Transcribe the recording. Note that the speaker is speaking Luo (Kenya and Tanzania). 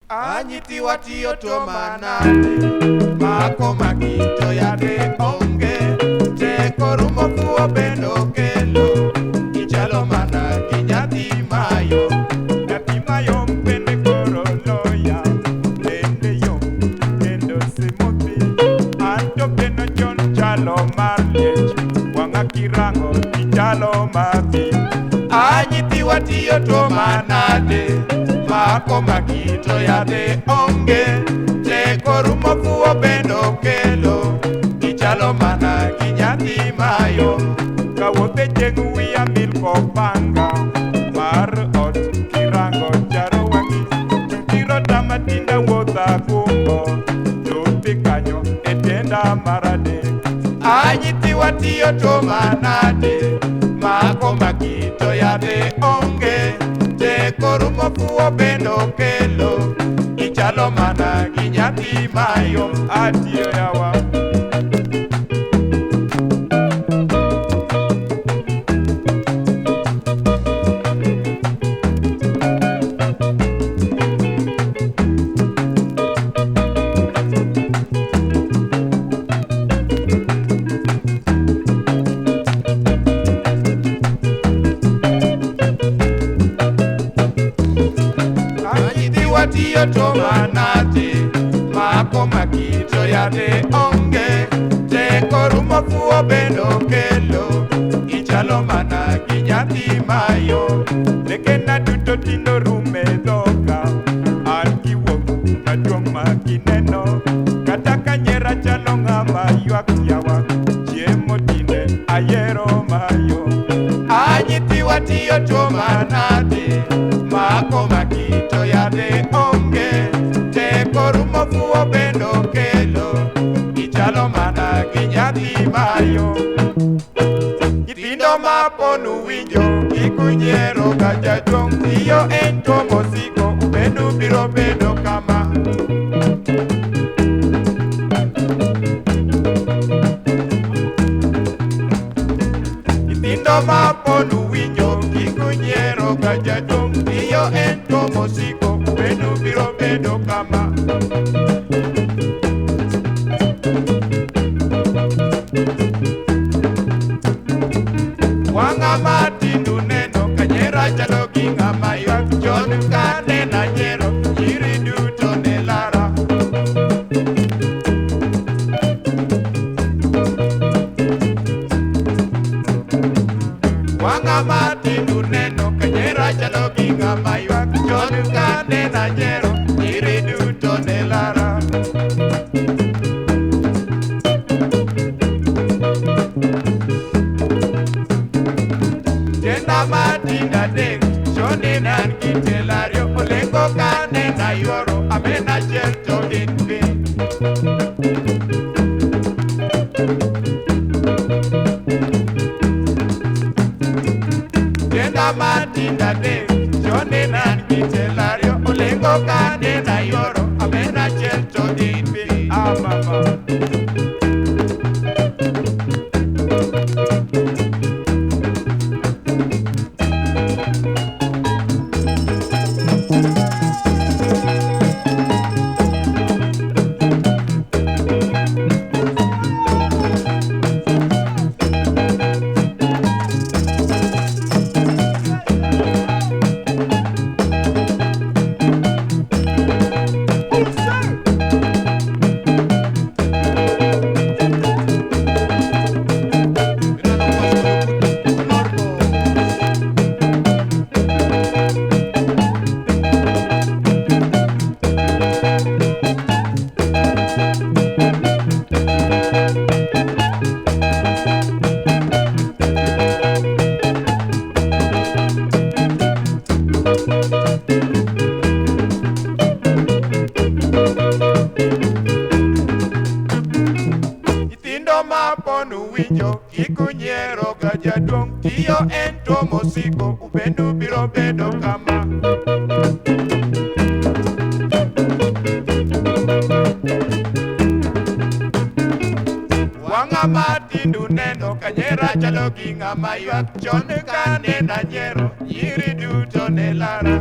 Anyithiwa tiyo to manade, mako makito yadhe onge, teko rumo fuo bende okelo, ichalo mana gi nyathi mayo. Nyathi mayom bende koro loya, dende yom kendo simothi. An to pieno chon chalo mar liech, wang'a kirango tichalo mathi. Anyithiwa tiyo to manade, mako makito yadhe onge, teko rumo fuo bende okelo, ichalo mana gi nyathi mayo. Kawuotho e chieng' wiya mil kopanga, mar ot kirango charo wang'i. Chutiro tama tinda wuotho agumbo, luthi kanyo e tienda mar adek. Anyithiwa tiyo to manade, mako makito yadhe onge, teko rumo fuo bende okelo, ichalo mana gi nyathi mayo. Atiyo yawa. Anyithiwa tiyo to manade, mako makito yadhe onge, teko rumo fuo bende okelo, ichalo mana gi nyathi mayo. Lekena duto tindo rume dhoga, an kiwuok maduong' ma kineno. Kata ka nyiera chalo ng'ama ywak yawa, chiemo tinde ayiero mayo. Anyithiwa tiyo to manade, mako makito yadhe onge, teko rumo fuo bende okelo, ichalo mana gi nyathi mayo. Nyithindo maponu winjo, kik unyiero ga jaduong', tiyo en tuo mosiko, ubendu biro bedo kama. Nyithindo maponu winjo, kik unyiero ga jaduong', tiyo en tuo mosiko, ubendu biro bedo kama. Wang'a matindu neno ka nyiera chalo gi ng'ama ywak, chon ka nena nyiero, nyiri duto ne lara. Wang'a matindu neno ka nyiera chalo gi ng'ama ywak, chon ka nena nyiero, nyiri duto ne lara. Tienda matindo adek, chon ne an gi tielo ariyo, olengo ka nena yuoro, amena achiel to gin piny. Tienda matindo adek, chon ne an gi tielo ariyo, olengo ka nena yuoro, amena achiel to gin piny. Ah, mama. Nyithindo maponu winjo, kik unyiero ga jaduong', tiyo en tuo mosiko, ubendu biro bedo kama. Wang'a matindu neno ka nyiera chalo gi ng'ama ywak, chon ka nena nyiero, nyiri duto ne lara.